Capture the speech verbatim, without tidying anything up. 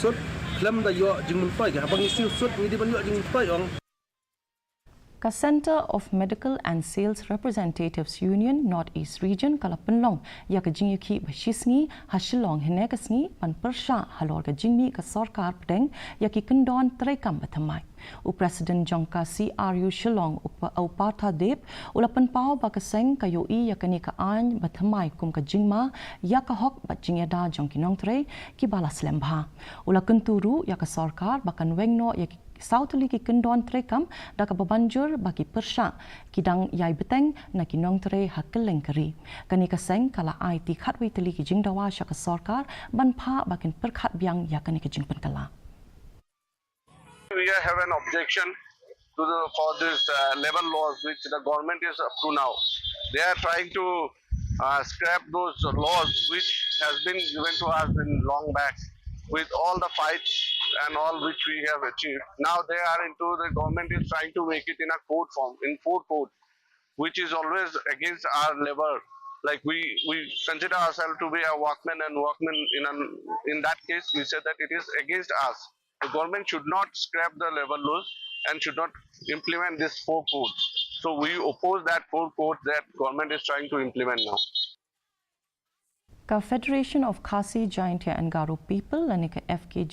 Khlem da ïoh jingmyntoi, haba ngi siew sut ngi dei ban ïoh jingmyntoi ong. Ka Centre of Medical and Sales Representatives Union North East Region ka la pynlong ïa ka jingïakhih ba shisngi ha Shillong hynne ka sngi ban pyrshah halor ka jingmih ka sorkar pdeng ïa ki kyndon treikam ba thymmai. U President jong ka C R U Shillong, u Pa-, u Partha Deb, u la pynpaw ba ka seng ka ïohi ïa kane ka aiñ ba thymmai kum ka jingma ïa ka hok bad jingïada jong ki nongtrei kiba la slem bha. U la kyntu ruh ïa ka sorkar ba kan weng noh ïa ki saw tylli ki kyndon treikam da kaba ban jur ba ki pyrshah ki dang ïai bteng na ki nongtrei ha kylleng ka ri. Kane ka seng ka la aiti khatwei tylli ki jingdawa sha ka sorkar ban phah ba kin pyrkhat biang ïa kane ka jingpynkylla. We have an objection to the, for this uh, labour laws which the government is up to now. They are trying to uh, scrap those laws which has been given to us in long back with all the fights and all which we have achieved. Now they are into, the government is trying to make it in a code form, in four code, which is always against our labour. Like we, we consider ourselves to be a workman and workman in an, in that case, we say that it is against us. The government should not scrap the labour laws and should not implement this four codes. So we oppose that four codes that government is trying to implement now. Ka Federation of Khasi Jaintia and Garo People, lane ka F K J